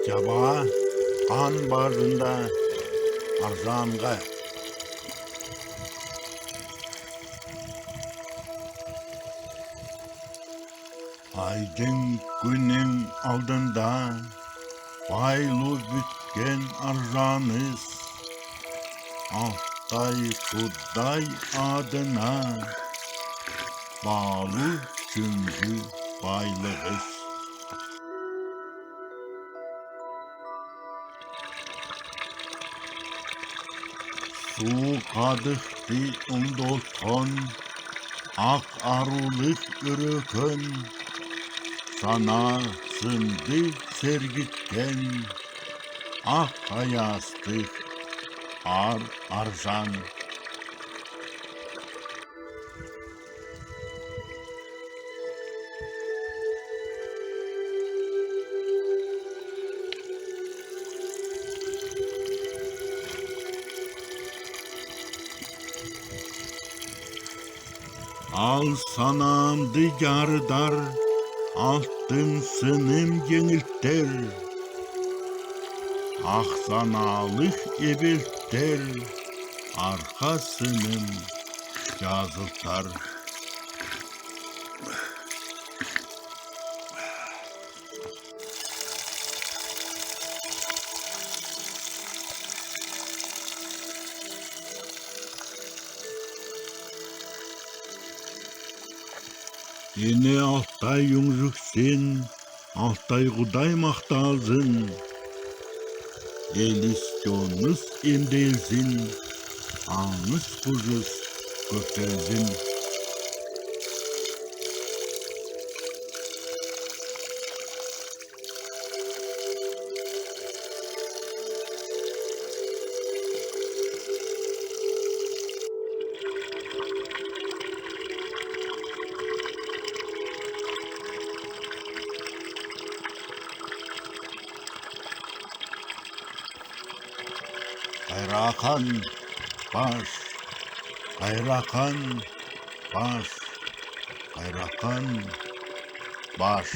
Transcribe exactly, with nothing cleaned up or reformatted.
Чабаа хан бажында аржаанга. Айдын күүнин алдында байлуу бүткен аржааныс, Алтай Кудай адына баалу чүнжү байлығыс. Суу кадыхты оңдолтхон, ак арулыг үрөкөн, санаа-сынды сергиткен ак аястых ар аржаан. Ал санаамды ярыдар алтын сыным еңилтер, ах санаалых эбелтер арха сыным язылтар. Эне Алтай юңжүксин, Алтай Кудай махталзын, Элис-Чоныс эмдеелзин, аңыс-кужыс көвтелзин. Кайрахан баш, кайрахан баш, кайрахан баш.